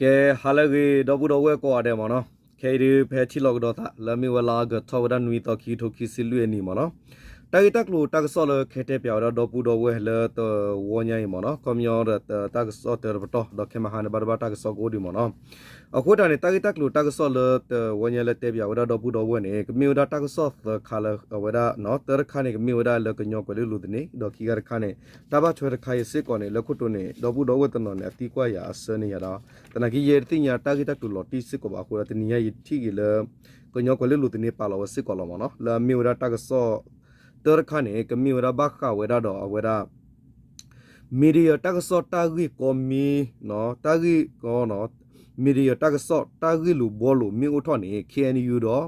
ကဲ ဟါလၢအဂ့ၤ ဒီပုၢ်ဒီဝဲၢ်ကိးဂၤဒဲးမ့ၢ်နီၤ, ခဲအံၤဒုး ပဟဲထံၣ်လိာ်ကဒီးသး လၢအမ့ၢ်ဝဲလါအီကူးထီၣ်ဝဲဒၣ်နွံသီ ခံကထိခံဆံလွံၢ်အနံၣ်မ့ၢ်နီၤ, တၢ်ဂ့ၢ်တၢ်ကျိၤတၢ်ကစီၣ်လၢကဟဲတဲပၠးဝဲဒၣ်ဒီပုၢ်ဒီဝဲၢ်လၢတဝီညါအံၤမ့ၢ်နီၤ, ခီပညီဒီးတၢ်ကစီၣ်တၢတပတီၢ် ဒီးခဲမဟါန့ၣ် ဘၣ်တဘၣ်တၢ်ကစီၣ်ကအိၣ်ဒံးမ့ၢ်နီၤ, အဃိသတးန့ၣ် တၢ်ဂ့ၢ်တၢ်ကျိၤတၢ်ကစီၣ်လၢတဝီညါလၢတဲပၠးဝဲဒၣ်ဒီပုၢ်ဒီဝဲၢ်န့ၣ် ကမ့ၢ်ဝဲဒၣ်တၢ်ကစီၣ်သၢခါလၢအဝဲဒၣ် တၢတခါန့ၣ် ကမ့ၢ်ဝဲဒၣ်လၢကညီကွဲၤလ့လိၤသန့ ဒီးခံခါတခါအံၤစ့ၢ်ကီးန့ၣ် လၢခိၣ်တိန့ၣ် ဒီပုၢ်ဒီဝဲၢ်တနီၤန့ၣ် အသံကွၢ်ယၤအဆၢန့ၢ်ယၤဒီး သနာ်က့ယဲတသ့ၣ်ညါတၢ်ဂ့ၢ်တၢ်ကျိၤလီၤတံၢ်စ့ၢ်ကီးဘၣ်အဃိဒီး တနံၤညါယထံၣ်က့ၤလၢ ကညီကွဲၤလ့လိၤသန့ပာ်လီၤဝဲစ့ၢ်ကီးလီၤမ့ၢ်နီၤ, လၢအမ့ၢ်ဝဲဒၣ်တၢ်ကစီၣ် တၢတခါန့ၣ် ကမ့ၢ်ဝဲဒၣ်ဘၣ်ဃးဝဲဒၣ်ဒီးအဝဲဒၣ် media တၢ်ကစီၣ်တၢ်ဂ့ၢ်ကီမ့ၢ် တၢ်ဂ့ၢ်ကီ media တၢ်ကစီၣ်တၢ်ဂ့ၢ်လိာ်ဘှီလိာ်မ့ၢ်အိၣ်ထီၣ်န့ၣ် K N U ဒီး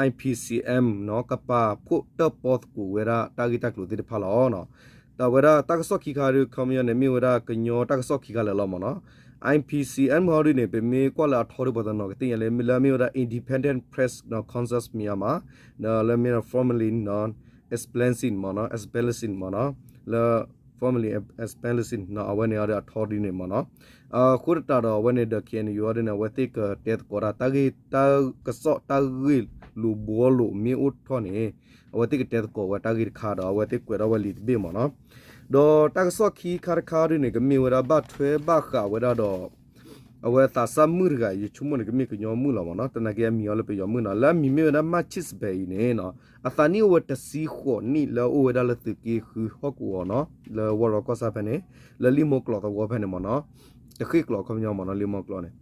I P C M နီၤ ကပာ်ဖှိၣ်တၢၣ်ပီၣ်သကိးဝဲဒၣ်တၢ်ဂ့ၢ်တၢ်ကျိၤသ့ၣ်တဖၣ်လီၤ. ဒီးအဝဲဒၣ်တၢ်ကစီၣ်ခံခါဒုး ခီပညီန့ၣ် မ့ၢ်ဝဲဒၣ်ကညီတၢ်ကစီၣ်ခံခါလၢာ်လီၤမ့ၢ်နီၤ, I P C M ဟီဒုန့ၣ် ပမ့ၢ်ကွၢ်လၢအထီဒုး ပှၤတနီၤကသ့ၣ်ညါလၢ လၢအမ့ၢ်ဝဲဒၣ် Independent Press နီၤ Council Myanmar ဒီးလၢမ့ၢ် formerly နီၤ Express မ့ၢ်နီၤ Express မ့ၢ်နီၤ လၢ formerly Express နီၤ အဝဲန့ၣ်အီၤဒီးအထီဒုန့ၣ်မ့ၢ်နီၤ, အဃိသတးဒီးအဝဲန့ၣ်ဒီး K N U အီၤဒုန့ၣ် အဝဲသ့ၣ်ကတဲသကိးတၢ် တၢ်ဂ့ၢ်တၢ်ကစီၣ် တၢ်ဂ့ၢ်လိာ်ဘှီလိာ်မ့ၢ်အိၣ်ထီၣ်န့ၣ် အဝဲသ့ၣ်ကတဲသကိးဝဲတၢ်ဂ့ၢ်တခါဒီး အဝဲသ့ၣ်ကွဲးထီၣ်ဝဲလံာ်တဘ့ၣ်မ့ၢ်နီၤ, ဒီးတၢ်ကစီၣ်ခံခါတခါဒုန့ၣ် ကမ့ၢ်ဝဲဒၣ်ဘၣ်ထွဲဘၣ်ဃးဝဲဒၣ်ဒီး အဝဲသးစၢ်မုၣ်တဂၤအံၤ ယဆိကမိၣ်န့ၣ် ကမ့ၢ်ကညီမုၣ်လီၤမ့ၢ်နီၤ, သနာ်က့အမံၤအီၤလၢပယီၤမုၣ်နီၤ, လၢအမံၤမ့ၢ်ဝဲဒၣ် မၢ်ဆံၣ်စပဲၤအံၤန့ၣ်နီၤ အသးနံၣ်အိၣ်ဝဲတဆံဃိးနံၣ်လၢအအိၣ်ဝဲဒၣ်လၢသုးက့ဃုဟီၣ်ကဝီၤနီၤ, လၢဝီၢ်ရီကီၢ်ဆၣ်ဖဲန့ၣ်, လၢလံာ်မိၢ်ကျိးသဝီဖဲန့ၣ်မ့ၢ်နီၤ, တဃ့ၢ်ကျိးခီပညီမ့ၢ်နီၤ လံာ်မိၢ်ကျိးန့ၣ်,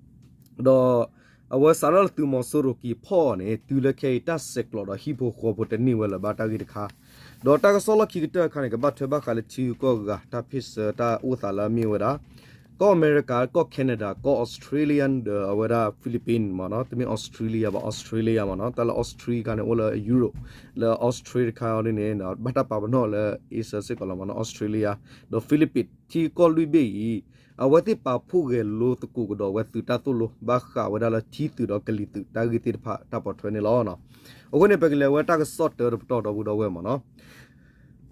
ဒီး အဝဲစးထီၣ်လၢသုးမီၤစိရိၤက့ၤဖီၣ်အီၤန့ၣ် တုၤလၢခဲအံၤတၢ်ဆဲးကျိးဒီးဟံၣ်ဖိဃီဖိတန့ၢ်ဝဲလၢၤဘၣ်တၢ်ဂ့ၢ်တခါ, ဒီးတၢ်ကစီၣ်လီၢ်ခံကတၢၢ်တခါန့ၣ် ကဘၣ်ထွဲဘၣ်ဃးလၢထံဂုၤကီၢ်ဂၤတၢ်ဖ့ၣ်ဆၢတၢ်အိၣ်သးလၢအမ့ၢ်ဝဲဒၣ် ကီၢ်အမဲရကၤ ကီၢ် Canada ကီၢ် Australia ဒီးအဝဲဒၣ် Philippines မ့ၢ်နီၤ, တမ့ၢ် Australia ဘၣ် Australia မ့ၢ်နီၤ, တၢ်လၢ Australia ခါန့ၣ် အိၣ်လၢ Europe လၢ Australia တခါအီၤဒ်န့ၣ် ဘၣ်တၢ်ပာ်ပနီၣ်လၢ Asia စ့ၢ်ကီးလီၤမ့ၢ်နီၤ, Australia ဒီး Philippines ထံကီၢ်လွံၢ်ဘ့ၣ်အံၤ အဝဲသ့ၣ်ပာ်ဖှိၣ်ဂဲၤလိသကိးကဒီးဝဲသုးတၢ်သိၣ်လိ ဘၣ်ဃးဝဲဒၣ်လၢထံသုးဒီးကလံၤသုးတၢ်ဂ့ၢ်သ့ၣ်တဖၣ်တၢ်ပိာ်ထွဲန့ၣ်လီၤ. အဃိန့ၣ် ပကလဲၤဝဲတၢ်ကစီၣ်တၢတပတီၢ်ဒီပုၢ်ဒီဝဲၢ်မ့ၢ်နီၤ.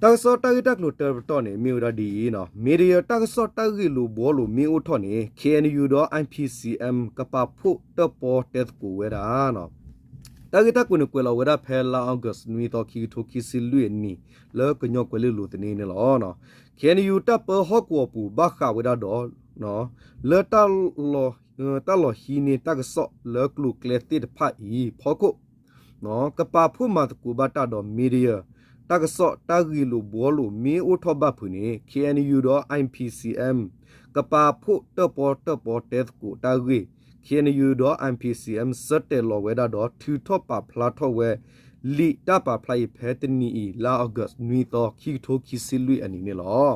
တၢ်ကစီၣ်တၢ်ဂ့ၢ်တၢ်ကျိၤတၢတပတီၢ်န့ၣ် မ့ၢ်ဝဲဒၣ်ဒ်အံၤနီၤ, media တၢ်ကစီၣ်တၢ်ဂ့ၢ်လိာ်ဘှီလိာ်မ့ၢ်အိၣ်ထီၣ်န့ၣ် K N U ဒီး I P C M ကပာ်ဖှိၣ်တၢၣ်ပီၣ်တဲသကိးဝဲဒၣ်နီၤ. တၢ်ဂ့ၢ်တၢ်ကျိၤန့ၣ် ကွဲးလီၤဝဲဒၣ်ဖဲလါ August နွံသီ ခံကထိခံဆံလွံၢ်အနံၤ လၢကညီကွဲၤလ့လိၤသန့န့ၣ်လီၤ. K N U တၢ်ပၢဟီၣ်ကဝီၤပူၤ ဘၣ်ဃးဝဲဒၣ်ဒီး လၢ တၢ်လီၤဟံးန့ၢ်တၢ်ကစီၣ်လၢကျိၤကျဲသ့ၣ်တဖၣ်အံၤဖီခိၣ် ကပာ်ဖှိၣ်မၤသကိးဘၣ်တၢ်ဒီး media တၢ်ကစီၣ်တၢ်ဂ့ၢ်လိာ်ဘှီလိာ်မ့ၢ်အိၣ်ထီၣ်ဘၣ်ဖုးန့ၣ် K N U ဒီး I P C M ကပာ်ဖှိၣ်တၢၣ်ပီၣ်တဲသကိးတၢ်ဂ့ၢ် K N U ဒီး I P C M ဆၢတဲာ်လီၤဝဲဒၣ်ဒီး ထုးထီၣ်ပာ်ဖျါထီၣ်ဝဲ လံာ်တၢ်ပာ်ဖျါအံၤဖဲတနံၤအံၤ လါ August နွံသီ ခံကထိခံဆံလွံၢ်အနံၤန့ၣ်လီၤ.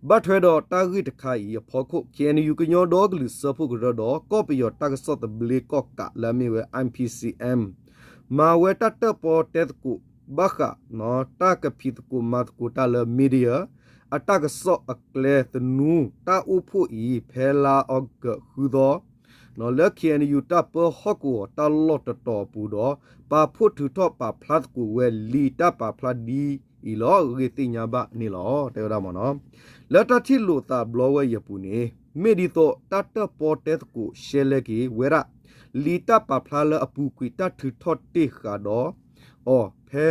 ဘၣ်ထွဲဒီးတၢ်ဂ့ၢ်တခါအံၤအဖီခိၣ် K N U ကညီဒီကလုာ်စၢဖှိၣ်ကရၢဒီး ကီၢ်ပယီၤတၢ်ကစီၣ်သဘျ့ကီၣ်ကးလၢအမ့ၢ်ဝဲ I P C M မၤဝဲတၢ်တၢၣ်ပီၣ်တဲသကိး ဘၣ်ဃး တၢ်ကဖံးသကိးမၤသကိးတၢ်လၢ media အတၢ်ကစီၣ်အကျဲသနူတၢ်အိၣ်ဖှိၣ်အံၤ ဖဲလါ August ဃုသီ လၢ K N U တၢ်ပၢဟီၣ်ကဝီၤတၢ်လီၢ်တတီၤအပူၤဒီး ပာ်ဖှိၣ်ထုးထီၣ်ပာ်ဖျါသကိးဝဲလံာ်တၢ်ပာ်ဖျါဒ်အံၤလီၤ အဂ့ၢ်သ့ၣ်ညါဘၣ်န့ၣ်လီၤ တဲဝဲဒၣ်မ့ၢ်နီၤ. လၢတၢ်ထံၣ်လိာ်သးဘျီဝဲအံၤအပူၤန့ၣ် မ့ၢ်ဒ်သိးတၢ်တၢၣ်ပီၣ်တဲသကိးရှဲလဲက့ၤဝဲဒၣ် လံာ်တၢ်ပာ်ဖျါလၢအပူၤကွံာ်တၢ်ထုးထီၣ်တ့ၢ်ဃာ်ဒီး အီၤ ဖဲ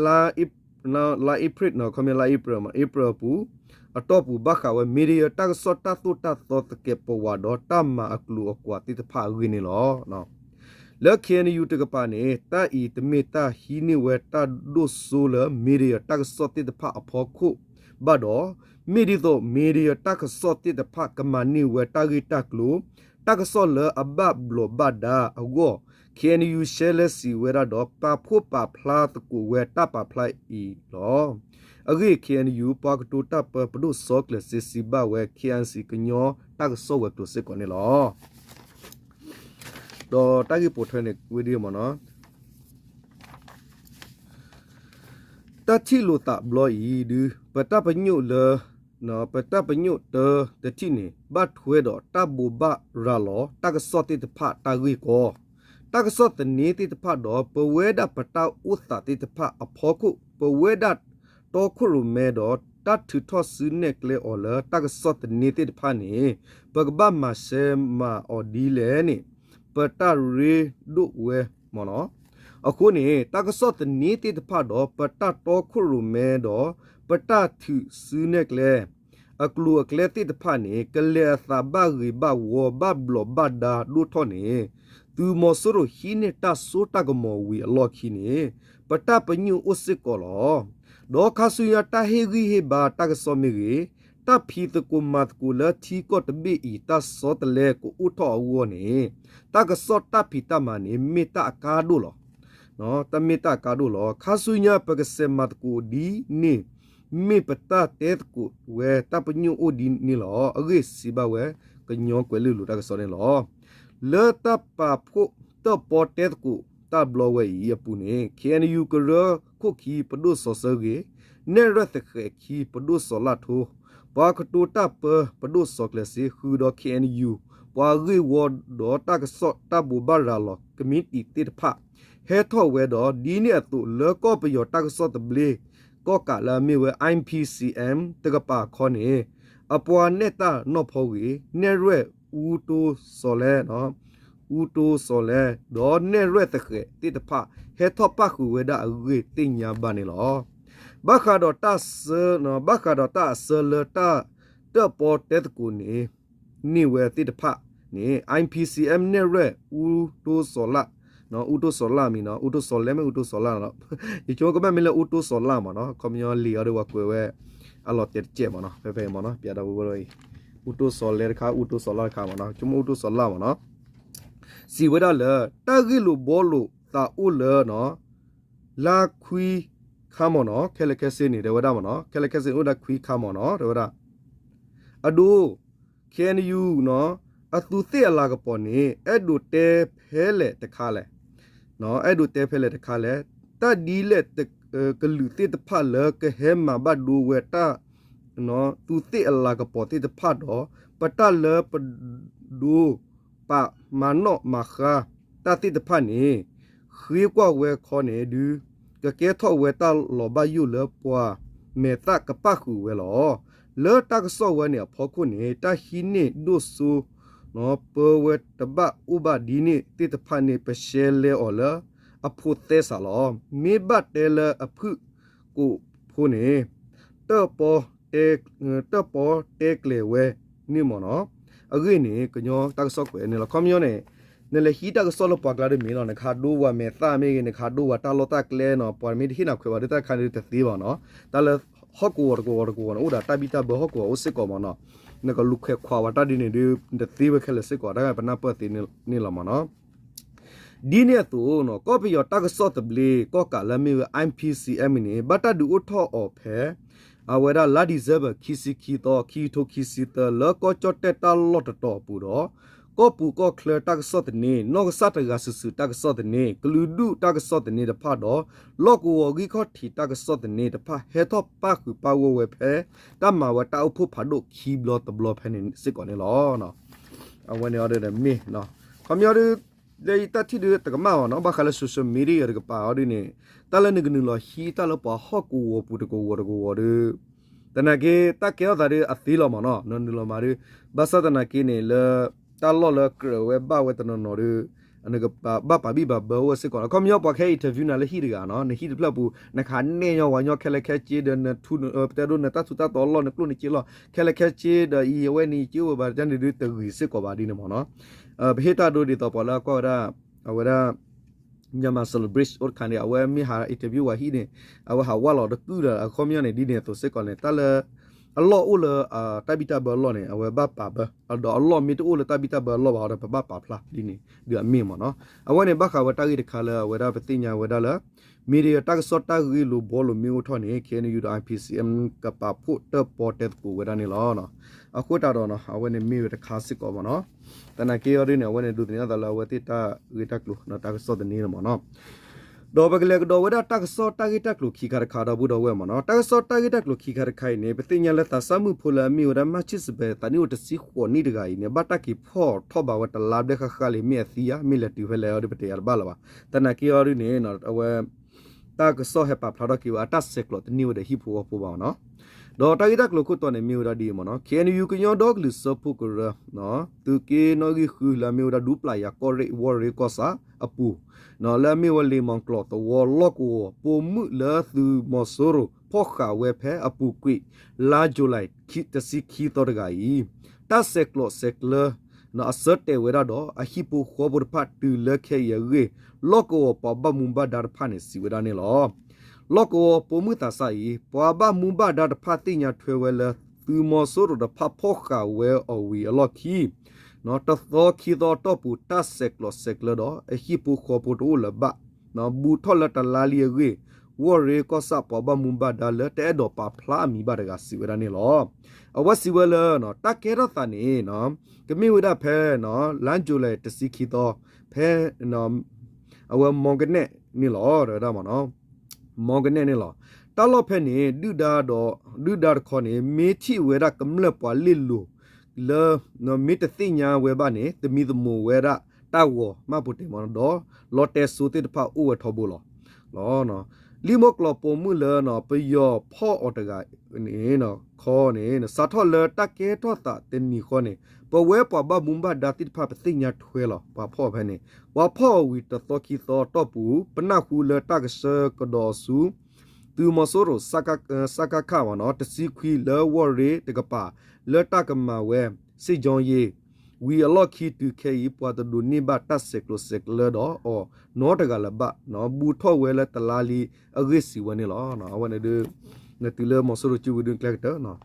လါ April နီၤ ခီမ့ၢ်လါ April မ့ၢ် April အပူၤ အတီၢ်ပူၤဘၣ်ဃးဝဲ media တၢ်ကစီၣ်တၢ်သိၣ်တၢ်သီသကဲးပဝးဒီး တၢ်မၤအကျိၤအကွာ်သ့ၣ်တဖၣ်အဂ့ၢ်န့ၣ်လီၤ. လၢ K N U တကပၤန့ၣ် တၢ်အံၤတမ့ၢ်တၢ်ဟံးန့ၢ်ဝဲတၢ်ဒိၣ်စိလၢ media တၢ်ကစီၣ်သ့ၣ်တဖၣ်အဖီခိၣ်ဘၣ်ဒီး မ့ၢ်ဒ်သိး media တၢ်ကစီၣ်သ့ၣ်တဖၣ်ကမၤန့ၢ်ဝဲတၢ်ဂ့ၢ်တၢ်ကျိၤ တၢ်ကစီၣ်လၢအဘၣ်ဘျီးဘၣ်ဒါအဂီၢ် K N U ရှဲလဲစံးဝဲဒၣ်ဒီး ပာ်ဖှိၣ်ပာ်ဖျါသကိးဝဲတၢ်ပာ်ဖျါအံၤလီၤ. အဂ့ၢ် K N U ပှၤကတိၤတၢ်ပၢပဒိၣ်စီၤကျၢၤစ့စံးဘၣ်ဝဲ K I C ကညီတၢ်ကစီၣ်ဝဲၤကျိၤစ့ၢ်ကီးန့ၣ်လီၤ. ဒီးတၢ်ဂ့ၢ်ပိာ်ထွဲန့ၣ်ဝဲဒ်အံၤမ့ၢ်နီၤ. တၢ်ထံၣ်လိာ်သးဘျီအံၤဒုး ပတၢ်ပညိၣ်လၢ ပတၢ်ပညိၣ်တၢတထံၣ်န့ၣ် ဘၣ်ထွဲဒီးတၢ်ဘိးဘၣ်ရၤလီၤ တၢ်ကစီၣ်သ့ၣ်တဖၣ်တၢ်ဂ့ၢ်ကီ, တၢ်ကစီၣ်သန့သ့ၣ်တဖၣ်ဒီး ပဝဲဒၣ်ပတၢ်အိၣ်သးသ့ၣ်တဖၣ်အဖီခိၣ် ပဝဲဒၣ်တီခိၣ်ရိၣ်မဲဒီး တၢ်ထုးထီၣ်စုနဲၣ်ကျဲအီၤလၢတၢ်ကစီၣ်သန့သ့ၣ်တဖၣ်န့ၣ် ပကဘၣ်မၤစဲမၤအီၤဒ်လဲၣ်န့ၣ် ပတၢ်ရ့ဒိၣ်ဝဲမ့ၢ်နီၤ. အဃိန့ၣ် တၢ်ကစီၣ်သန့သ့ၣ်တဖၣ်ဒီး ပတၢ်တီခိၣ်ရိၣ်မဲဒီး ပတၢ်ထုးစုနဲၣ်ကျဲ အကျိၤအကျဲသ့ၣ်တဖၣ်န့ၣ် ကလဲၤအသးဘၣ်ဂ့ၤဘၣ်ဝီဘၣ်ဘျီးဘၣ်ဒါဒိၣ်ထီၣ်န့ၣ် သုးမီၤစိရိၤဟံးန့ၢ်တၢ်စိတၢ်ကမီၤဝံၤအလီၢ်ခံန့ၣ် ပတၢ်ပညိၣ်အိၣ်စ့ၢ်ကီးလီၤ. ဒီးခါဆူညါတၢ်ဟ့ၣ်ဂံၢ်ဟ့ၣ်ဘါတၢ်ကစီၣ်မ့ၢ်ဂ့ၤ, တၢ်ဖံးသကိးမၤသကိးလၢထံကီၢ်တဘ့ၣ်အံၤ တၢ်ဆီတလဲကအိၣ်ထီၣ်အဂီၢ်န့ၣ် တၢ်ကစီၣ်တၢ်ဖံးတၢ်မၤန့ၣ် မ့ၢ်တၢ်အကါဒိၣ်လီၤ. တၢ်မ့ၢ်တၢ်အကါဒိၣ်လီၤ. ခါဆူညါပကစဲးမၤသကိးဒ်န့ၣ် မ့ၢ်ပတၢ်တဲသကိးဝဲတၢ်ပညိၣ်အိၣ်ဒ်န့ၣ်လီၤ. အဂ့ၢ်စံးဘၣ်ဝဲ ကညီကွဲၤလ့လိၤတၢ်ကစီၣ်န့ၣ်လီၤ. လၢတၢ်ပာ်ဖှိၣ်တၢၣ်ပီတဲသကိးတၢ်ဘျီဝဲအံၤအပူၤန့ၣ် ခ့ၣ်အဲၣ်ယူၣ်ကရၢခိၣ်ခံပဒိၣ်စီၤစၢဂ့ၤ, နဲၣ်ရွဲၣ်သဃဲးခံပဒိၣ်စီၤလၣ်ထိ, ပှၤကတိၤတၢ်ပၢပဒိၣ်စီၤကျဲၤစ့ ဃုာ်ဒီး ခ့ၣ်အဲၣ်ယူၣ် ပှၤဂ့ၢ်ဝီဒီးတၢ်ကစီၣ်တၢ်ဘိးဘၣ်ရၤလီၤ ကမံးတံာ်သ့ၣ်တဖၣ် ဟဲထီၣ်ဝဲဒီး ဒ်န့ၣ်အသိးလၢကီၢ်ပယီၤတၢ်ကစီၣ်သဘျ့ ကီၣ်ကးလၢအမ့ၢ်ဝဲ I P C M တကပၤခီန့ၣ် အပှၤနဲၣ်တၢ်နီၢ်ဖီဂ့ၤ နဲၣ်ရွဲၣ်အူတိစီၤလဲ အူတိစီၤလဲ ဒီးနဲၣ်ရွဲၣ်သဃဲးသ့ၣ်တဖၣ် ဟဲထီၣ်ပၣ်ဃုာ်ဝဲဒၣ်အဂ့ၢ်သ့ၣ်ညါဘၣ်န့ၣ်လီၤ. ဘၣ်ဃးဒီးတၢ်ဆၢ ဘၣ်ဃးဒီးတၢ်အဆၢလၢတၢ်တၢၣ်ပီတဲသကိးန့ၣ် န့ၢ်ဝဲသ့ၣ်တဖၣ်န့ၣ် I P C M နဲၣ်ရွဲၣ်အူတိစီၤလၣ် အူတိစီၤလၣ်မ့ၢ်နီၤ အူတိစီၤလဲမ့ၢ်အူတိစီၤလၣ်နီၤ ယဆိကမိၣ်ကဘၣ်မ့ၢ်လၢအူတိစီၤလၣ်မ့ၢ်နီၤ ခီပညီလံာ်အီၤဒီးပှၤကွဲးဝဲ အလီၤတဲာ်တကဲးမ့ၢ်နီၤ ဖဲဖဲမ့ၢ်နီၤ ပျးဒၣ်ဝဲဝဲလီၤအံၤ အူတိစီၤလဲတခါ အူတိစီၤလၣ်တခါမ့ၢ်နီၤ ဆိကမိၣ်အူတိစီၤလၣ်မ့ၢ်နီၤ စံးဝဲဒၣ်လၢ တၢ်ဂ့ၢ်လိာ်ဘှီလိာ်သးအိၣ်လၢ လါခွံခါမ့ၢ်နီၤ ခဲလၢာ်ခဲဆ့န့ၣ် တဲဝဲဒၣ်မ့ၢ်နီၤ ခဲလၢာ်ခဲဆ့န့ၣ်အိၣ်ဒၣ်ခွံခါမ့ၢ်နီၤ တဲဝဲဒၣ် အဒိ K N U နီၤ အသူးသ့ၣ်အလၤကပီၤန့ၣ် အဲၣ်ဒိးတဲဖဲလဲၣ်တခါလဲၣ် အဲၣ်ဒိးတဲဖဲလဲၣ်တခါလဲၣ် တၢ်ဒ်လဲၣ် ကလုာ်သ့ၣ်တဖၣ်လၢကဟဲမၤဘၣ်ဒိဝဲတၢ် သူးသ့ၣ်အလၤကပီၤသ့ၣ်တဖၣ်ဒီး ပတၢ်လၢပဒိ ပာ်မၤနီၣ်မၤဃါတၢ်သ့ၣ်တဖၣ်န့ၣ် ဃ့ကွၢ်ဝဲခီန့ၣ်ဒုး ကကဲထီၣ်ဝဲတၢ်လီၤဘၣ်ယိၣ်လၢပှၤမဲာ်သၣ်ကပၣ်ဃုာ်ဝဲလီၤ. လၢတၢ်ကစီၣ်ဝဲန့ၣ်အဖီခိၣ်န့ၣ် တၢ်ဟံးန့ၢ်ဒိၣ်စိ ပၢဝဲတဘၣ်အိၣ်ဘၣ်ဒ်န့ၣ်သ့ၣ်တဖၣ်န့ၣ် ပရှဲလဲအီၤလၢအဖိသဲစးလီၤ. မ့ၢ်ဘၣ်တဲလၢအဖုၣ်ကိာ်ဖိန့ၣ် တၢၣ်ပီ တၢၣ်ပီတဲကျဲၤဝဲန့ၣ်မ့ၢ်နီၤ. အဂ့ၢ်န့ၣ် ကညီတၢ်ကစီၣ်ကွဲးန့ၣ်လီၤ. ခီပညီန့ၣ် နလဲၤဟံးတၢ်ကစီၣ်လၢပှၤကျါတမံၤလီၤ. နကဟးဒိဝဲမဲာ်သၣ်မ့ၢ်ဂ့ၤ နကဟးဒိဝဲတၢ်လီၢ်တၢ်ကျဲနီၤ ပှၤမ့ၢ်တဟ့ၣ်နၤခွဲးဘၣ်ဒီးတၢ်တခါန့ၣ်တသ့ဘၣ်နီၤ. တၢ်လၢဟီၣ်ကဝီၤတကဝီၤတကဝီၤန့ၣ် အိၣ်ဒီးတၢ်ဘံၣ်တၢ်ဘၢဟီၣ်ကဝီၤအိၣ်စ့ၢ်ကီးမ့ၢ်နီၤ. နကလူၤခွဲးခွးဝဲတၢ်ဒ်န့ၣ်ဒုး နတသ့ဝဲခဲလၢာ်စ့ၢ်ကီး တၢ်ပနၢ်ပၢၢ်သ့န့ၣ်လီၤမ့ၢ်နီၤ. ဒ်န့ၣ်အသိး ကီၢ်ပယီၤတၢ်ကစီၣ်သဘျ့ ကီၣ်ကးလၢအမ့ၢ်ဝဲ I P C M န့ၣ် ဘၣ်တၢ်ဒုးအိၣ်ထီၣ်အီၤဖဲ အဝဲဒၣ်လါ December ခံဆံခံသီ ခံကထိခံဆံသၢ လၢကီၢ်ကၠီၣ်တဲၣ်တၢ်လီၢ်တတီၤအပူၤဒီး ကီၢ်ပူၤကီၢ်ချၢတၢ်ကစီၣ်သန့ နီၢ်ကစၢ်တဂၤစုာ်စုာ်တၢ်ကစီၣ်သန့ ကလုာ်ဒူၣ်တၢ်ကစီၣ်သန့တဖၣ်ဒီး လီၢ်ကဝီၤဂံၢ်ခီၣ်ထံးတၢ်ကစီၣ်သန့တဖၣ် ဟဲထီၣ်ပၣ်ဃုာ်ပၣ်ဂီၢ်ဝဲဖဲ တၢ်မၤဝဲတၢ်အိၣ်ဖှိၣ်ဖးဒိၣ်ခံဘျီတဘျီဖဲန့ၣ်စ့ၢ်ကီးန့ၣ်လီၤ. အဝဲန့ၣ်အီၤဒီးမ့ၢ် ခီပညီဒုး လၢယတၢ်ထံၣ်ဒုးတကမၣ်ဘၣ်နီၤ ဘၣ်ဃးလၢ social media တကပၤအီၤဒုးန့ၣ် တၢ်လၢနကနုာ်လီၤဟံးတၢ်လၢပှၤဟီၣ်ကဝီၤပူၤတကဝီၤတကဝီၤဒုး သနာ်က့ တၢ်ကဲထီၣ်သးဒုးအသ့လီၤမ့ၢ်နီၤ နနုာ်လီၤမၤဒုး ဘၣ်ဆၣ်သနာ်က့န့ၣ် လၢ တၢ်လီၢ်လၢကြၢးဝဲဘၣ်ဝဲတနီၤနီၤဒုး နကဘၣ်ပာ်ဘံၣ်ပာ်ဘၢအိၣ်စ့ၢ်ကီးလီၤ. ခီပညီပှၤကဟဲ interview နၤလၢဟံၣ်တဂၤနီၤ နဟံၣ်တဖျၢၣ်ပူၤ နကဟးနဲၣ်ညီဝဲညီခဲလၢာ်ခဲဆ့ဒီး နထူ တဲဒိနတၢ်ထူးတၢ်တီၤအလီၢ် နကျိၣ်နစ့လီၢ် ခဲလၢာ်ခဲဆ့ဒီးအံၤ အဝဲန့ၣ်ယက့အိၣ်ဝဲဘၣ်တၢ်န့ၣ်ဒုးတဂ့ၤစ့ၢ်ကီးဘၣ်ဒ်န့ၣ်မ့ၢ်နီၤ. ပဟ့ၣ်တၢ်ဒိဒ်သိးပှၤလၢအကွၢ်ဝဲဒၣ် အဝဲဒၣ် Myanmar Celebrate အိၣ်တခါန့ၣ် အဝဲမ့ၢ်ဟး interview ဝဲဟံၣ်န့ၣ် အဝဲဟးဝၢ်လီၤတကုၢ်ဒီး အခီပညီန့ၣ် ဒ်န့ၣ်အသိးစ့ၢ်ကီးန့ၣ် တၢ်လၢ အလီၢ်အိၣ်လၢ တၢ်ဘံၣ်တၢ်ဘၢအလီၢ်န့ၣ် အဝဲဘၣ်ပာ်ဘၢ ဒီးအလီၢ်မ့ၢ်တအိၣ်လၢတၢ်ဘံၣ်တၢ်ဘၢအလီၢ်ဘၣ်ဒီး ပဘၣ်ပာ်ဖျါဒ်န့ၣ် ဒုးအမ့ၢ်မ့ၢ်နီၤ. အဝဲန့ၣ်ဘၣ်ဃးဝဲတၢ်ဂ့ၢ်တခါလၢအဝဲဒၣ်ပသ့ၣ်ညါဝဲဒၣ်လၢ media တၢ်ကစီၣ်တၢ်ဂ့ၢ်လိာ်ဘှီလိာ်မ့ၢ်အိၣ်ထီၣ်န့ၣ် K N U ဒီး I P C M ကပာ်ဖှိၣ်တၢၣ်ပီတဲသကိးဝဲဒၣ်န့ၣ်လီၤ. အဃိသတးဒီး အဝဲန့ၣ်မ့ၢ်ဝဲတခါစ့ၢ်ကီးမ့ၢ်နီၤ. သနာ်က့အီၤဒ်န့ၣ် အဝဲန့ၣ်ဒိးသန့ၤအသးလၢအဝဲသ့ၣ်တၢ်ဂ့ၢ်တၢ်ကျိၤ တၢ်ကစီၣ်သန့လီၤမ့ၢ်နီၤ. ဒီးပကလဲၤကဒီးဝဲဒၣ်တၢ်ကစီၣ်တၢ်ဂ့ၢ်တၢ်ကျိၤခံခါတခါဒီပုၢ်ဒီဝဲၢ်မ့ၢ်နီၤ. တၢ်ကစီၣ်တၢ်ဂ့ၢ်တၢ်ကျိၤခံခါတခါအံၤန့ၣ် ပသ့ၣ်ညါလၢသးစၢ်မုၣ်ဖိလၢအမ့ၢ်ဝဲဒၣ် မၢ်ဆံၣ်စပယ် သးနံၣ်အိၣ်တဆံဃိးနံၣ်တဂၤအံၤန့ၣ် ဘၣ်တၢ်က့ၤဖီၣ်ထီၣ်ဘၣ်ဝဲတလါဘျဲၣ်ဃၣ်ဃၣ်လံ မ့ၢ်အသံဧါ မ့ၢ်လဲၤတုၤဖဲလဲၣ်အီၤဒ်ပတဲယၤတဘၣ်လၢၤဘၣ်. သနာ်က့အီၤဒ်န့ၣ် အဝဲ တၢ်ကစီၣ်ဟဲပာ်ဖျါထီၣ်က့ၤဝဲအတၢ်ဆဲးကျိးတန့ၢ်ဝဲဒီးဟံၣ်ဖိဃီဖိဘၣ်မ့ၢ်နီၤ. ဒီးတၢ်ဂ့ၢ်တၢ်ကျိၤခိၣ်တီန့ၣ် မ့ၢ်ဝဲဒၣ်ဒ်အံၤမ့ၢ်နီၤ, ခ့ၣ်အဲၣ်ယူၣ် ကညီဒီကလုာ်စၢဖှိၣ်ကရၢ သုးက့နီၣ်ဂံၢ်ဃု လၢအမ့ၢ်ဝဲဒၣ်ဒူပျၢ်ယၤကီၢ်ရ့ၣ်ဝီၢ်ရ့ၣ်ကီၢ်ဆၣ်အပူၤ, လၢအမ့ၢ်ဝဲလ့မီၤကျိးသဝီလီၢ်ကဝီၤပိာ်မုၣ်လၢသုးမီၤစိရိၤဖီၣ်ဃာ်ဝဲဖဲအပူၤကွံာ် လါယူၤလံ တဆံခံသီတဂၤအံၤ, တၢ်ဆဲးကျိးဆဲးကျၢ အဆၢတဲာ်ဝဲဒၣ်ဒီး အဟံၣ်ဖိဃီဖိတဖၣ်တုၤလၢခဲအံၤအဂ့ၢ် လီၢ်ကဝီၤပှၤဘၣ်မူဘၣ်ဒါတဖၣ်န့ၣ် စံးဝဲဒၣ်န့ၣ်လီၤ. လီၢ်ကဝီၤပိာ်မုၣ်သးစၢ်အံၤ ပှၤဘၣ်မူဘၣ်ဒါတဖၣ်သ့ၣ်ညါထွဲဝဲလၢ သုးမီၤစိရိၤတဖၣ်ဖီၣ်ဃာ်ဝဲအီၤဝံၤအလီၢ်ခံ တသီခံသီအတီၢ်ပူၤ တၢ်ဆဲးကျိးဆဲးကျၢဒီး အဟံၣ်ဖိဃီဖိတအိၣ်လၢၤဘၣ်, ဘူးထီၣ်လၢတလါလံအဂ့ၢ် ဝီၢ်ရ့ၣ်ကီၢ်ဆၣ်ပှၤဘၣ်မူဘၣ်ဒါလၢတအဲၣ်ဒိးပာ်ဖျါအမံၤဘၣ်တဂၤ စံးဝဲဒၣ်န့ၣ်လီၤ. အဝဲစံးဝဲလၢ တၢ်ကဲထီၣ်သးန့ၣ် ကမ့ၢ်ဝဲဒၣ်ဖဲ လါယူၤလံ တဆံခံသီ ဖဲ အဝဲမီၢ်ကနဲၣ်န့ၣ်လီၤ တဲဝဲဒၣ်မ့ၢ်နီၤ, မီၢ်ကနဲၣ်န့ၣ်လီၤ. တၢ်လီၢ်ဖဲန့ၣ် ဒုၣ်ဒါဒီး ဒုၣ်ဒါတခီန့ၣ် မ့ၢ်ထံၣ်ဝဲဒၣ်ကမျၢၢ်ပှၤလ့ၣ်လိၤလၢ မ့ၢ်တသ့ၣ်ညါဝဲဘၣ်န့ၣ် သမံသမိးဝဲဒၣ်တၢ်ဂီၤမးပူၤတ့ၢ်မ့ၢ်နီၤ, ဒီးလီၤတဲာ်စိသ့ၣ်တဖၣ်အိၣ်ဝဲထီဘိလီၤ. လံာ်မိၢ်ကျိးပိာ်မုၣ်လၢ ပယီၤဖီၣ်အီၤတဂၤန့ၣ် ခီန့ၣ် စးထီၣ်လၢတၢ်ကဲထီၣ်သးတနံၤဃီန့ၣ် ပဝဲပှၤဘၣ်မူဘၣ်ဒါသ့ၣ်တဖၣ် ပသ့ၣ်ညါထွဲလီၤ ပှၤဖီၣ်အီၤဖဲန့ၣ်, ပှၤဖီၣ်အီၤဝံၤတသီခံသီအတီၢ်ပူၤ ပနၢ်ဟူလၢတၢ်ကဆှၢကဒီးအီၤဆူ သုးမီၤစိရိၤ စကခ မ့ၢ်နီၤ တဆံခွံလၢဝီၢ်ရ့ၣ်တကပၤ လၢတၢ်ကမၤဝဲ စ့ၣ်ကၠီယ့ၣ် ဝံၤအလီၢ်ခံတုၤခဲအံၤ ပှၤတဒိးန့ၢ်ဘၣ်တၢ်ဆဲးကျိးဆဲးကျၢဒီးအီၤနီတဂၤလၢၤဘၣ်, ဘူးထီၣ်ဝဲလၢတလါလံအဂ့ၢ် စံးဝဲန့ၣ်လီၤ. အဝဲန့ၣ်ဒုး နတုၤလၢမီၤစိရိၤစုပူၤဒုးကျဲကတၢၢ်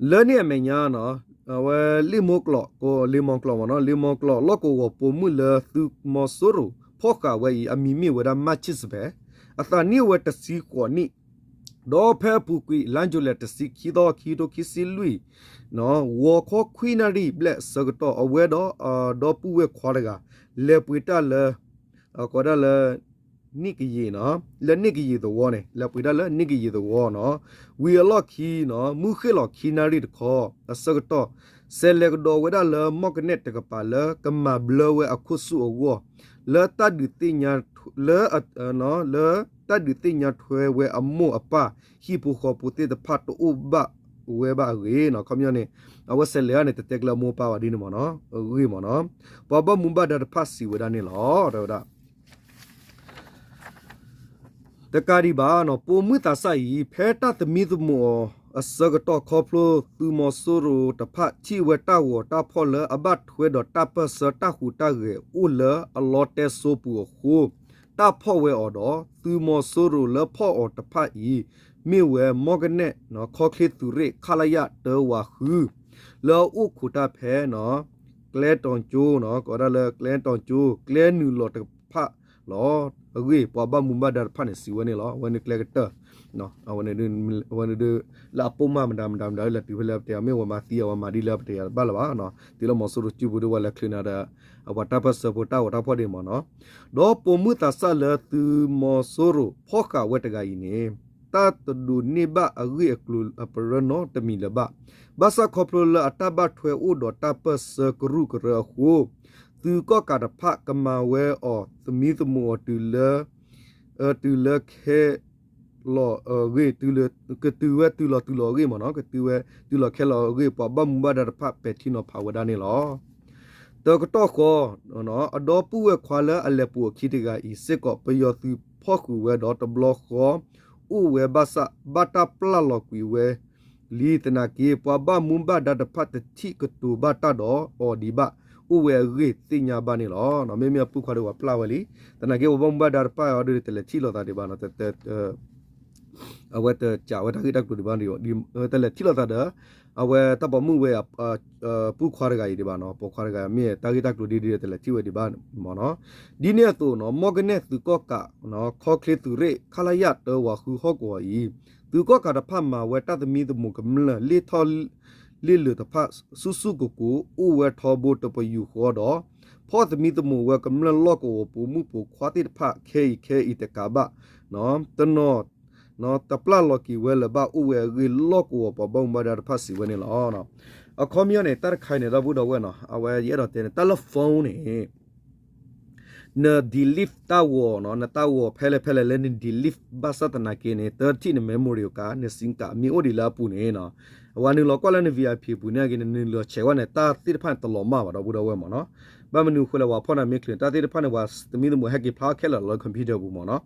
လၢန့ၣ်အမဲာ်ညါ အဝဲလံာ်မိၢ်ကျိး လံာ်မိၢ်ကျိးမ့ၢ်နီၤ လံာ်မိၢ်ကျိးလီၢ်ကဝီၤပိာ်မုၣ်လၢသုးမီၤစိရိၤဖီၣ်ဃာ်ဝဲအံၤ အမံၤမ့ၢ်ဝဲဒၣ် မၢ်ဆံၣ်စပဲၣ်, အသးနံၣ်အိၣ်ဝဲတဆံဃိးနံၣ်, ဒီးဖဲအပူၤကွံာ် လါယူၤလံ တဆံခံသီ ခံကထိခံဆံလွံၢ် ဂီၤခီခွံနၣ်ရံၣ်ဘျဲၣ်အဆၢကတီၢ် အဝဲဒီးအဒီပုၢ်ဝဲၢ်ခွါတဂၤ လဲၤပှ့ၤတၢ်လၢ ကိးဒၣ်လၢ နံၣ်ကယံၤ လၢနံၣ်ကယံၤသဝီန့ၣ် လဲၤပှ့ၤတၢ်လၢနံၣ်ကယံၤသဝီနီၤ, ဝံၤအလီၢ်ခံနီၤ မုၢ်ဃ့ၢ်လီၤခံနၣ်ရံၣ်တခီ အဆၢကတီၢ် စဲးလဲၤကဒီးဝဲဒၣ်လၢမီၢ်ကနဲၣ်တကပၤလၢကမၤဘျၢဝဲအခိၣ်ဆူၣ်အဂီၢ် လၢတၢ်ဒုးသ့ၣ်ညါ လၢ လၢတၢ်ဒုးသ့ၣ်ညါထွဲဝဲအမိၢ်အပၢ် ဟံၣ်ဖိဃီဖိသ့ၣ်တဖၣ်တအိၣ်ဘၣ်ဝဲဘၣ်အဂ့ၢ်နီၤ, ခီပညီန့ၣ် အဝဲစဲးလဲၤန့ၣ် တတဲကျၢၤမိၢ်ပၢ်ဘၣ်ဒ်န့ၣ်မ့ၢ်နီၤ, အဂ့ၢ်မ့ၢ်နီၤ, ပှၤဘၣ်မူဘၣ်ဒါတဖၣ်စံးဝဲဒၣ်န့ၣ်လီၤ တဲဝဲဒၣ် တကးဒံးဘၣ်နီၤ ပိာ်မုၣ်သးစၢ်အံၤ ဖဲတၢ်သမံသမိးအီၤအဆၢကတီၢ်ခီဖျိ သုးမီၤစိရိၤတဖၣ်ထံၣ်ဝဲတၢ်ဂီၤတၢ်ဖီၣ်လၢအဘၣ်ထွဲဒီးတၢ်ပၢၢ်ဆၢတၢ်ဟူးတၢ်ဂဲၤအိၣ်လၢအလီတဲစိပူၤအဃိ တၢ်ဖီၣ်ဝဲအီၤဒီး သုးမီၤစိရိၤလၢဖီၣ်အီၤတဖၣ်အံၤ မ့ၢ်ဝဲမီၢ်ကနဲၣ် ခီချ့သုးရ့ၣ် ခလရ တၢဝၤဃု လၢအအိၣ်ခိးတၢ်ဖဲ ကျဲတီၤကၠိ ကိးဝဲဒၣ်လၢကျဲတီၤကၠိ ကျဲနုာ်လီၤတဖၣ်လီၤ. အဂ့ၢ် ပှၤဘၣ်မူဘၣ်ဒါတဖၣ်န့ၣ် စံးဝဲန့ၣ်လီၤ. အဝဲန့ၣ်ကျဲကတၢၢ် အဝဲန့ၣ်ဒုး လၢအပိာ်မၢ်မတၤမတၤမတၤ လၢတုၤဖဲလဲၣ်ပတဲ မ့ၢ်ဝဲမၤသံအဝဲမၤဒ်လၢပတဲယၤတဘၣ်လၢၤဘၣ်. တုၤလၢမီၤစိရိၤစုပူၤဒုး ဝဲလဲၤချုးနၤဒီး အပှၤတၢ်ပၢၢ်ဆၢဖိတၢ်ဂီၤတၢ်ဖီၣ်ဒ်မ့ၢ်နီၤ, ဒီးပိာ်မုၣ်သးစၢ်လၢသုးမီၤစိရိၤဖီၣ်ဃာ်ဝဲတဂၤအံၤန့ၣ် တၢ်တဒိးန့ၢ်ဘၣ်အဂ့ၢ်အကျိၤအပရၢနီတမံၤလၢၤဘၣ်. ဘၣ်ဆၣ်ခီဖျိလၢအတၢ်ဘၣ်ထွဲအိၣ်ဒီးတၢ်ပၢၢ်ဆၢကရူၢ်ကရၢအဃိ သုးကီၣ်ကးတဖၣ်ကမၤဝဲအီၤ သမံသမိးအီၤတုၤလၢ တုၤလၢခဲလီၤအဂ့ၢ် ကတုၤဝဲတုၤလီၤတုၤလီၤအဂ့ၢ်မ့ၢ်နီၤ, ကတုၤဝဲတုၤလီၤခဲလီၤအဂ့ၢ် ပှၤဘၣ်မူဘၣ်ဒါတဖၣ် ပဲာ်ထံနီၤဖးဝဲဒၣ်န့ၣ်လီၤ. တကတီၢ်ဃီ အဒီပုၢ်ဝဲၢ်ခွါလၢအလဲၤပိာ်အခံတဂၤအံၤစ့ၢ်ကီး ပယီၤသုးဖီၣ်ဃုာ်ဝဲဒီးတဘျီဃီ အိၣ်ဝဲဘၣ်ဆၣ် ဘၣ်တၢ်ပျၢ်လီၤကွံာ်ဝဲလံ သနာ်က့ ပှၤဘၣ်မူဘၣ်ဒါတဖၣ်တထံၣ်ကတိၤဘၣ်တၢ်ဒီးအီၤဒံးဘၣ် အိၣ်ဝဲအဂ့ၢ်သ့ၣ်ညါဘၣ်န့ၣ်လီၤ. မ့မ့ၢ်အပုၢ်ခွါဒီးပှၤပျၢ်ဝဲလံ သနာ်က့ ပှၤဘၣ်မူဘၣ်ဒါတဖၣ်အီၤဒီး တလဲၤထံၣ်လိာ်သးဒံးဘၣ်နီၤ အဝဲတကးဝဲတၢ်ဂ့ၢ်တၢ်ကျိၤဒံးဘၣ် တလဲၤထံၣ်လိာ်သးဒီး အဝဲတၢ်ပိာ်မုၣ်ဝဲ ပုၢ်ခွါတဂၤအံၤဒံးဘၣ်နီၤ, ပိာ်ခွါတဂၤ မ့ၢ်တၢ်ဂ့ၢ်တၢ်ကျိၤဒ်ဒ်ဒီး တလဲၤထံၣ်ဝဲဒံးဘၣ်မ့ၢ်နီၤ. ဒ်န့ၣ်အသိးနီၤ မီၢ်ကနဲၣ်သုးကီၣ်ကး ခီချ့သုးရ့ၣ် ခလရ တၢဝၤဃုဟီၣ်ကဝီၤအံၤ သုးကီၣ်ကးတဖၣ်မၤဝဲတၢ်သမံသမိးကမျၢၢ် လ့ၣ်ထီၣ်လ့ၣ်လၢာ်တဖၣ် ဆူၣ်ဆူၣ်ကိၢ်ကိၢ် အိၣ်ဝဲထီဘိတပယူာ်ဃီဒီး ဖီၣ်သမံသမိးဝဲကမျၢၢ်လီၢ်ကဝီၤပိာ်မုၣ်ပိာ်ခွါသ့ၣ်တဖၣ် ခဲအံၤခဲအံၤတကးဘၣ် တနီၤ တပျၢ်လီၤက့ၤဝဲလၢၤဘၣ်အိၣ်ဝဲအဂ့ၢ် လီၢ်ကဝီၤပှၤဘၣ်မူဘၣ်ဒါတဖၣ်စံးဝဲန့ၣ်လီၤ. အခီပညီန့ၣ် တၢ်တခါအံၤန့ၣ် ဒီပုၢ်ဒီဝဲၢ်နီၤ အဝဲယအဲၣ်ဒိးတဲန့ၣ် တၢ်လၢ phone န့ၣ် န delete တၢ်ဂီၤနီၤ, နတၢ်ဂီၤဖဲလဲၣ်ဖဲလဲၣ်လၢန delete ဘၣ်ဆၣ်သနာ်က့န့ၣ် တထံၣ်န memory card န sim card မ့ၢ်အိၣ်ဒံးလၢအပူၤန့ၣ်နီၤ, အဝဲနုာ်လီၤကွၢ်လၢန VIP အပူၤန့ၣ်က့ နနုာ်လီၤဆဲးကွၢ်န့ၣ် တၢ်သ့ၣ်တဖၣ်န့ၣ်တလီၤမၢ်ဘၣ် ဒီပုၢ်ဒီဝဲၢ်မ့ၢ်နီၤ. ဘၣ်မနုၤအဃိလဲၣ် ပှၤဖီၣ်နၤမ့ၢ်ချုး တၢ်သ့ၣ်တဖၣ်န့ၣ် ပှၤသမံသမိးဟဲက့ၤဖျါခဲလၢာ်လီၤလၢ computer ပူၤမ့ၢ်နီၤ.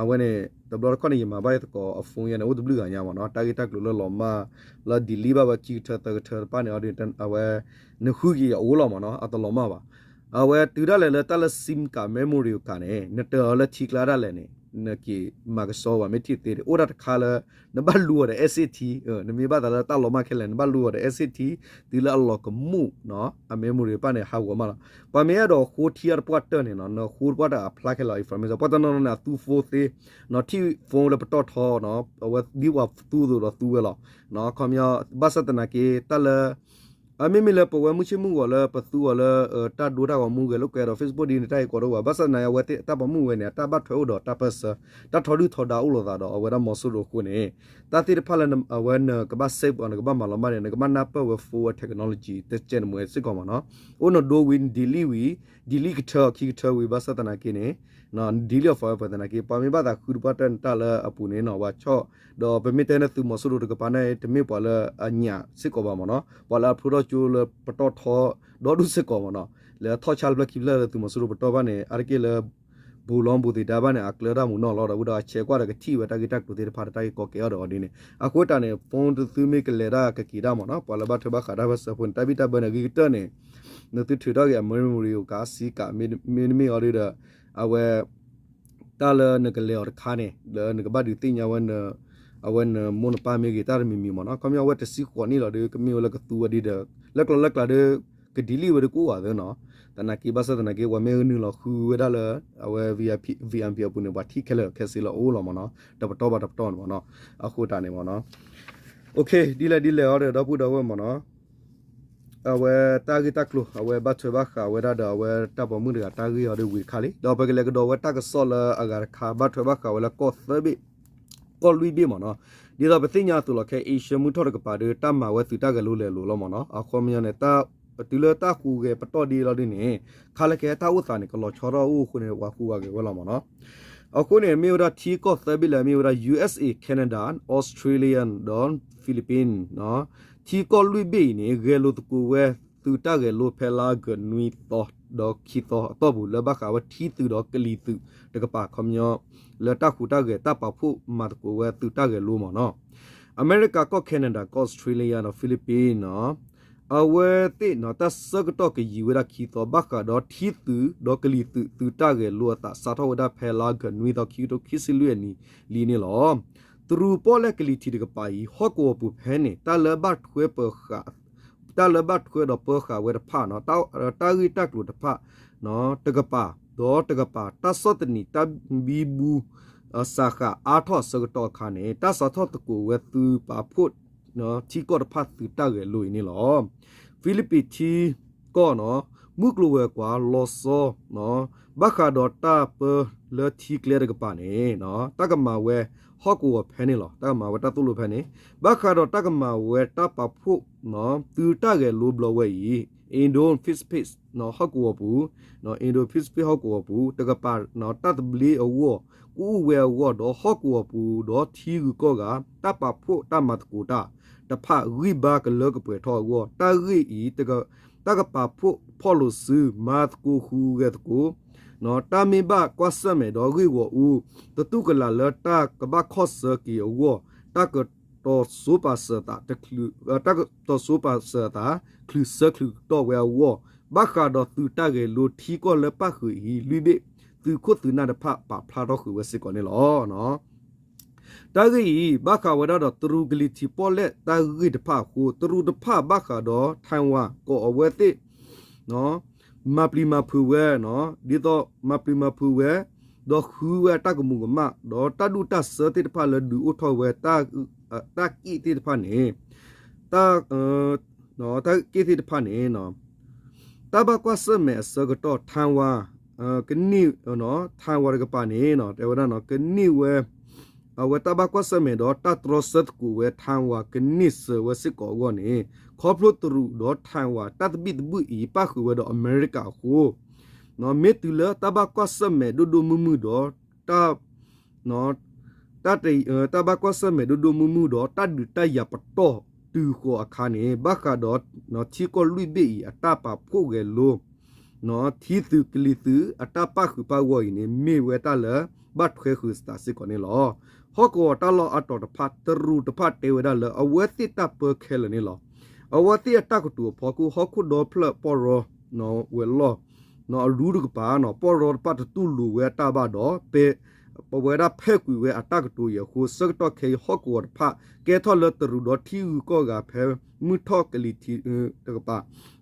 အဝဲန့ၣ် တဘျီတခီၣ်န့ၣ် ယမၤဘၣ်ယသကိးအ phone ယဲန့ၣ် အိၣ်တဘျုးဂၤညါမ့ၢ်နီၤ, တၢ်ဂ့ၢ်တၢ်ကျိၤလၢလီၤမၢ် လၢ delete ဘၣ်ဝဲခံကထၢသၢကထၢတဖၣ်န့ၣ် အဝဲ နဃုက့ၤအအိၣ်လီၤမ့ၢ်နီၤ, အတလီၤမၢ်ဘၣ်. အဝဲတုၤဒၣ်လဲာ်လၢတၢ်လၢ sim card memory card န့ၣ် နတၢၤအီၤလၢထံကျါဒၣ်လဲာ်န့ၣ် နက့ၤမၤကဆှီဝဲ မ့ၢ်ထံၣ်သ့န့ၣ် အိၣ်ဒၣ်တခါလၢ နဘၣ်လူၤအီၤဒီး အဲးစ့ၣ်ထံ, နမ့ၢ်ဘၣ်သးလၢတၢ်လီၤမၢ်ခဲလၢာ် နဘၣ်လူၤအီၤဒီး အဲးစ့ၣ်ထံ, တုၤလၢအလီၤကမူၣ်နီၤ အ memory တဖၣ်န့ၣ် ဟးဂီၤမးလီၤ. ပှၤမ့ၢ်အဲၣ်ဒိးဃိထံအတပှၢ်တၢၢ်န့ၣ်နီၤ, နဃိတပှၢ်တၢၢ်အဖျါခဲလၢာ် information ပှၤတနီၤနီၤန့ၣ် အသူ phone သ့နီၤ, ထံၣ် phone လၢပတီၢ်ထီနီၤ, အဝဲဒ်ပှၤသူအသိးဒီးသူဝဲလီၤ. ခီပညီ ဘၣ်ဆၣ်သနာ်က့ တၢ်လၢ အမ့မ့ၢ်လၢပဝဲမုၢ်ဆ့ၣ်မုၢ်ဂီၤလၢပသူအီၤလၢ တၢ်ဒိတၢ်ဂီၤမူဂဲၤလိာ်ကွဲဒီး Facebook ဒ်န့ၣ် တၢ်အံၤကီးဒိၣ်ဘၣ်. ဘၣ်ဆၣ်သနာ်က့ အဝဲတၢ်ပိာ်မုၣ်ဝဲန့ၣ် အတၢ်ဘၣ်ထွဲအိၣ်ဒီးတၢ်ပၢၢ်ဆၢ, တၢ်ထီဒုၣ်ထီဒါအိၣ်လိာ်သးဒီး အဝဲဒၣ်မီၤစိရိၤအဃိန့ၣ် တၢ်သ့ၣ်တဖၣ်လၢအဝဲနကဘၣ် save အီၤ နကဘၣ်မၤလီၤမၢ်န့ၣ် နကဘၣ်နၢ်ပၢၢ်ဝဲ phone ဝဲ technology တကဲန့ၣ်မ့ၢ်စ့ၢ်ကီးမ့ၢ်နီၤ. အိၣ်နဒိဝံၤ delete ဝံၤ, delete ကထၢအီၤခံကထၢဝံၤ ဘၣ်ဆၣ်သနာ်က့န့ၣ် delete အီၤ forever သနာ်က့ ပှၤမ့ၢ်ဘၣ်သးဃုတပှၢ်တၢၢ်နတၢ်လၢအပူၤန့ၣ်နီၤ ပှၤဆီၣ်, ဒီးပမ့ၢ်တဲန့ၣ် သုးမီၤစိရိၤတကပၤန့ၣ် တမ့ၢ်ပှၤလၢအညၣ်စ့ၢ်ကီးဘၣ်မ့ၢ်နီၤ, ပှၤလၢအဖျိထီၣ်ကၠိလၢပတီၢ်ထီဒီဒူၣ်စ့ၢ်ကီးမ့ၢ်နီၤ, လဲၤထီၣ်ဆါတဖျၢၣ်ခံဖျၢၣ်လၢသုးမီၤစိရိၤပတီၢ်ဘၣ်န့ၣ် အါတက့ၢ်လၢ ဘူးလီဘူးသ့ၣ်ဒါဘၣ်န့ၣ် အကျၢၤတၢ်မူးနီၢ်လီၤဒီး ဝံၤဒီးအဆဲးကွၢ်ဒီးကထံၣ်ဝဲတၢ်ဂ့ၢ်တၢ်ကျိၤသ့ၣ်တဖၣ်ဒီးတၢ်ဂ့ၢ်ကီကဲအီၤဒီးအီၤဒ်န့ၣ် အဃိတၢ်န့ၣ် phone တသုမ့ၢ်ကလဲၤတၢ်ကက့ၤတၢ်မ့ၢ်နီၤ, ပှၤလၢဘၣ်ထွဲဘၣ်ဃးတၢ်ပၢၢ်ဆၢဖိန့ၣ် တၢ်ဘံၣ်တၢ်ဘၢန့ၣ် အဂ့ၤကတၢၢ်န့ၣ် နသုထုးထီၣ်က့ၤအ memory card အ sim card မ့တမ့ၢ်အီၤဒီး အဝဲ တၢ်လၢနကလဲၤအီၤတခါန့ၣ် လၢနကဘၣ်ဒုးသ့ၣ်ညါဝဲ အဝဲနမိၢ်နပၢ်မ့ၢ်ဂ့ၤ တၢ်တမံၤမံၤမ့ၢ်နီၤ, ခီပညီအဝဲတဆံဃိးနံၣ်လီၤဒီး ကမ့ၢ်ဝဲလၢကသူဝဲဒ်ဒီး လၢကျိၤလၢကျါဒီး က delete ဝဲဒ်ကိးဂၤသ့နီၤ, သနာ်က့ဘၣ်ဆၣ်သနာ်က့ ပှၤမ့ၢ်နုာ်လီၤဃုဝဲဒၣ်လၢ အဝဲ VIP အပူၤန့ၣ် ပှၤထံၣ်ခဲလၢာ်ခဲဆ့လၢအအိၣ်လီၤမ့ၢ်နီၤ, တပတီၢ်ဘၣ်တပတီၢ်န့ၣ်မ့ၢ်နီၤ, အဃိတၢ်န့ၣ်မ့ၢ်နီၤ, ဒ်လဲၣ်ဒ်လဲၣ်အီၤဒီး ဒီပုၢ်ဒီဝဲၢ်မ့ၢ်နီၤ အဝဲတၢ်ဂ့ၢ်တၢ်ကျိၤ အဝဲဘၣ်ထွဲဘၣ်ဃးဝဲဒၣ်ဒီး အဝဲတၢ်ပိာ်မုၣ်တဂၤတၢ်ဂ့ၢ်အီၤဒီးဝံၤတခါလံ, ဒီးပကလဲၤကဒီးဝဲတၢ်ကစီၣ်လၢအဂၤတခါ ဘၣ်ထွဲဘၣ်ဃးဝဲလၢကီၢ်သၢဘ့ၣ်, ကီၢ်လွံၢ်ဘ့ၣ်မ့ၢ်နီၤ, ဒ်သိးပသ့ၣ်ညါအသိးလီၤ ခဲအ့ရှၢမုၢ်ထီၣ်တကပၤဒီး တၢ်မၤဝဲသုးတၢ်ဂဲၤလိလဲၤလိာ်လီၤမ့ၢ်နီၤ, အခီပညီန့ၣ် တုၤလၢတၢ်ဟူးဂဲၤပတီၢ်ဒ့လီၤဒ်န့ၣ် ခါလၢကဟဲတၢ်အိၣ်သးန့ၣ် ကလီၤဆီထီၣ်အိၣ်အဃိန့ၣ် ပှၤဟူးဂဲၤဝဲလီၤမ့ၢ်နီၤ. အဃိန့ၣ် မ့ၢ်ဝဲဒၣ်ထံကီၢ်သၢဘ့ၣ်လၢ မ့ၢ်ဝဲဒၣ် ယူၢ်အက်စ်အ့ Canada, Australia ဒီး Philippines ထံကီၢ်လွံၢ်ဘ့ၣ်အံၤန့ၣ် ဂဲၤလိာ်သကိးဝဲသုးတၢ်ဂဲၤလိဖဲလါအီကူးနွံသီ ဒီးခံသီအတီၢ်ပူၤ လၢဘၣ်ဃးဝဲထံသုးဒီးကလံၤသုးတကပၤ ခီပညီ လၢတၢ်ဟူးတၢ်ဂဲၤတၢ်ပာ်ဖှိၣ်မၤသကိးဝဲသုးတၢ်ဂဲၤလိမ့ၢ်နီၤ. အမဲရကၤကီၢ် Canada ကီၢ် Australia ဒီး Philippines နီၤ အဝဲသ့ၣ်နီၤ တၢ်ဆၢကတီၢ်ကယံာ်ဝဲဒၣ်ခံသီ ဘၣ်ဃးဒီးထံသုးဒီးကလံၤသုး သုးတၢ်ဂဲၤလိအသး စးထီၣ်ဝဲဒၣ်ဖဲလါအီကူးနွံသီ ခံကထိခံဆံလွံၢ်အနံၤလံန့ၣ်လီၤ. တရူးပီၣ်လဲၣ်ကလံၤထံးတကပၤအံၤ ဟီၣ်ကဝီၤပူၤဖဲန့ၣ် တၢ်လၢဘၣ်ထွဲပၢၤဃာ် တၢ်လၢဘၣ်ထွဲဒီးပၢၤဃာ်ဝဲတဖၣ်နီၤ တၢ်ဂ့ၢ်တၢ်ကျိၤတဖၣ် တကပၤ ဒီးတကပၤ တၢ်ဆီၣ်သနံးတၢ်ဘံဘူ စးဃာ်အါထီၣ်အဆၢကတီၢ်အခါန့ၣ် တၢ်စးထီၣ်သကိးဝဲသုးပာ်ဖှိၣ် ထံကီၢ်တဖၣ်သုးတၢ်ဂဲၤလိအံၤန့ၣ်လီၤ. ဖံလံးပံးထံကီၢ်နီၤ မုၢ်ကျိၤဝဲၤကွာ်လီၤဆီ ဘၣ်ဃးဒီးတၢ်ပၢလၢထံကျဲတကပၤန့ၣ် တၢ်ကမၤဝဲဟီၣ်ကဝီၤဖဲန့ၣ်လီၤ. တၢ်ကမၤဝဲတၢ်သိၣ်လိဖဲန့ၣ် ဘၣ်ဃးဒီးတၢ်ကမၤဝဲတၢ်ပာ်ဖှိၣ် သုးတၢ်ဂဲၤလိဘျီဝဲအံၤ Indo-Pacific ဟီၣ်ကဝီၤပူၤ Indo-Pacific ဟီၣ်ကဝီၤပူၤ တကပၤ တၢ်သဘျ့အဂီၢ် ကအိၣ်ဝဲအဂီၢ် ဒီးဟီၣ်ကဝီၤပူၤ ဒီးထံဂုၤကီၢ်ဂၤ တၢ်ပာ်ဖှိၣ်တၢ်မၤသကိးတၢ်တဖၣ် ဂံၢ်ဘါကလၢကပှဲၤထီၣ်အဂီၢ် တၢ်ဂ့ၢ်အံၤ တၢ်ကပာ်ဖှိၣ်ဖီၣ်လိာ်စု မၤသကိးဟူးဂဲၤသကိး တၢ်မ့ၢ်ဘၣ်ကွၢ်ဆၢၣ်မဲာ်ဒီးဂ့ၢ်ဂီၢ်အူ တတူၢ်ကလာ်လၢတၢ်ကဘၣ်ခီၣ်ဆၢက့ၤအဂီၢ် တၢ်ကတီၤစိပာ်စၢၤသး တချုးဆၢချုးကတီၢ်ဝဲအဂီၢ် ဘၣ်ဃးဒီးသုးတၢ်ဂဲၤလိထံကီၢ်လၢပၣ်ဃုာ်အံၤ လွံၢ်ဘ့ၣ် သုးခိၣ်သုးနၢ်တဖၣ်ပာ်ဖျါထီၣ်ဃုာ်ဝဲစ့ၢ်ကီးန့ၣ်လီၤ. တၢ်ဂ့ၢ်အံၤ ဘၣ်ဃးဝဲဒၣ်ဒီးတရူးကလံၤထံးပီၣ်လဲၣ်တၢ်ဂ့ၢ်တဖၣ်အဃိ တရူးတဖၣ်ဘၣ်ဃးဒီး Taiwan ကိးအဝဲသ့ၣ် မၤပျံၤမၤဖုးဝဲ ဒ်သိးမၤပျံၤမၤဖုးဝဲ ဒီးဃုဝဲအတၢ်ကမူၤကမၣ် ဒီးတၢ်ဒူၣ်တၢ်ဆၢသ့ၣ်တဖၣ်လၢဒုးအိၣ်ထီၣ်ဝဲ တၢ်က့ၣ်သ့ၣ်တဖၣ်န့ၣ် တၢ် တၢ်က့ၣ်သ့ၣ်တဖၣ်န့ၣ် တၢ်ဘၣ်ကွၢ်ဆၢၣ်မဲာ်အဆၢကတီၢ် Taiwan ကန့ၢ် Taiwan တကပၤန့ၣ် တဲဝဲဒၣ် ကန့ၢ်ဝဲ အဝဲတၢ်ဘၣ်ကွၢ်ဆၢၣ်မဲာ်ဒီးတၢ်တြီဆၢသကိးဝဲ Taiwan ကန့ၢ်စၢၤဝဲစ့ၢ်ကီးအဂီၢ်န့ၣ် ခီဖျိတရူးဒီး Taiwan တၢ်သဘံၣ်သဘုၣ်အံၤ ပၣ်ဃုာ်ဝဲဒီးအမဲရကၤအဃိ မ့ၢ်တုၤလၢတၢ်ဘၣ်ကွၢ်ဆၢၣ်မဲာ်ဒိၣ်ဒိၣ်မုၢ်မုၢ်ဒီး တၢ် တၢ် တၢ်ဘၣ်ကွၢ်ဆၢၣ်မဲာ်ဒိၣ်ဒိၣ်မုၢ်မုၢ်ဒီး တၢ်ဒုးတၢ်ယၤပတီၢ်တုၤဃီၤအခါန့ၣ် ဘၣ်ဃးဒီး ထံကီၢ်လွံၢ်ဘ့ၣ်အံၤ အတၢ်ပာ်ဖှိၣ်ဂဲၤလိ ထံသုးကလံၤသုးအတၢ်ပၣ်ဃုာ်ပၣ်ဂီၢ်အံၤန့ၣ် မ့ၢ်ဝဲတၢ်လၢဘၣ်ထွဲဃုာ်စးစ့ၢ်ကီးန့ၣ်လီၤ. ဟီၣ်ကဝီၤတၢ်လီၢ်အါတီၤတဖၣ် တရူးတဖၣ်တဲဝဲဒၣ်လၢ အဝဲသ့ၣ်တၢ်ပၢခဲလၢာ်န့ၣ်လီၤ. အဝဲသ့ၣ်အတၢ်ကတိၤအဖီခိၣ် ဟီၣ်ခိၣ်ဒီဖျၢၣ်ပီၢ်ရီ ဝဲၤလီၢ် အရူတကပၤ ပီၢ်ရီတဖၣ်တတူၢ်လိာ်ဝဲအတၢ်ဘၣ်ဒီး ပဝဲဒၣ်ဖဲးကွံာ်ဝဲအတၢ်ကတိၤအံၤအဃိ ဆၢကတီၢ်ခဲအံၤ ဟီၣ်ကဝီၤတဖၣ် ကဲထီၣ်လၢတရူးဒီးထံဂုၤကီၢ်ဂၤဖဲမုၢ်ထီၣ်ကလံၤထံးတကပၤ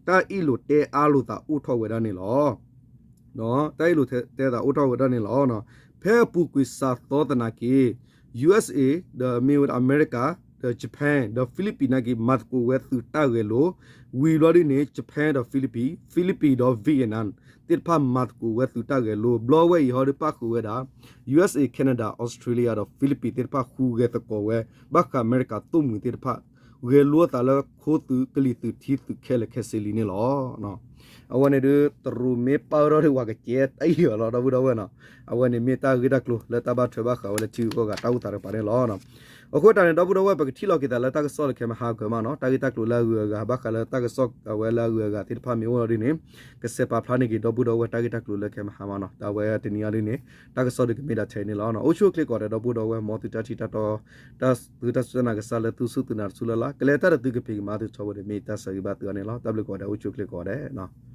တၢ်အ့ၣ်လိာ်တဲအါလိာ်သးအိၣ်ထီၣ်ဝဲဒၣ်န့ၣ်လီၤ. တၢ်အ့ၣ်လိာ်တဲသးအိၣ်ထီၣ်ဝဲဒၣ်န့ၣ်လီၤ. ဖဲအပူၤကွံာ်စးသီသနာ်က့ ယူအက်စ်အ့ ဒီးမ့ၢ်ဝဲဒၣ်အမဲရကၤ ဒီး Japan ဒီး Philippines နာ်က့ မၤသကိးဝဲသုးတၢ်ဂဲၤလိ ဝံၤဘျီဒ်န့ၣ် Japan ဒီး Philippines, Philippines ဒီး Vietnam သ့ၣ်တဖၣ်မၤသကိးဝဲသုးတၢ်ဂဲၤလိ ဘျီဝဲအံၤဟီဒုးပၣ်ဃုာ်ဝဲဒၣ် ယူအက်စ်အ့ Canada, Australia ဒီး Philippines သ့ၣ်တဖၣ်ဃုဂဲၤသကိးဝဲ ဘၣ်ဃးအမဲရကၤသိၣ်မှံၤသ့ၣ်တဖၣ် ဂဲၤလိအသးလၢခိသုးကလံၤသုးထံသုးခဲလၢာ်ခဲဆ့လံန့ၣ်လီၤ. အဝဲန့ၣ်ဒုး တရူးမ့ၢ်ပာ်ထီၣ်ဒုး ပှၤကကဲတၢ်အံၤအီၤလီၤ ဒီပုၢ်ဒီဝဲၢ်နီၤ. အဝဲန့ၣ်မ့ၢ်တၢ်ဂ့ၢ်တၢ်ကျိၤလၢတၢ်ဘၣ်ထွဲဘၣ်ဃးဝဲလၢ ထံဂုၤကီၢ်ဂၤတၢ်အိၣ်သးတကပၤန့ၣ်လီၤ. အဃိတၢ်န့ၣ် ဒီပုၢ်ဒီဝဲၢ် ပကထံၣ်လီၤက့ၤသးလၢတၢ်ကစီၣ်လၢခဲမဟါကမးနီၤ. တၢ်ဂ့ၢ်တၢ်ကျိၤလၢအဂုၤအဂၤ ဘၣ်ဃးလၢတၢ်ကစီၣ်အဝဲလၢအဂုၤအဂၤသ့ၣ်တဖၣ်မ့ၢ်အိၣ်လီၤဒ်န့ၣ် ကစဲးပာ်ဖျါန့ၢ်က့ၤဒီပုၢ်ဒီဝဲၢ်တၢ်ဂ့ၢ်တၢ်ကျိၤလၢခဲမဟါမးနီၤ. တၢ်ဝဲတနံၤအံၤဒ်န့ၣ် တၢ်ကစီၣ်ဒုးကမ့ၢ်ဒၣ်ထဲအံၤန့ၣ်လီၤ. အိၣ်ဆူၣ်အိၣ်ချ့ကိးဂၤဒဲး ဒီပုၢ်ဒီဝဲၢ် မ်သုတၢ်ထံၣ်တၢ်တီ တၢ်သုတၢ်စူၢ်တၢ်နာ်ကစၢ်လၢသုစူၢ်သုနာ်တစူၢ်လၢ်လၢ် ကလဲၤတၢ်ဒီးသုကဖံးကမၤသုထီဘိန့ၣ် မ့ၢ်တၢ်ဆၢဂ့ၤဘၣ်သုအီၤန့ၣ်လီၤ. တၢ်ဘျုးကိးဂၤဒဲး အိၣ်ဆူၣ်အိၣ်ချ့ကိးဂၤဒဲး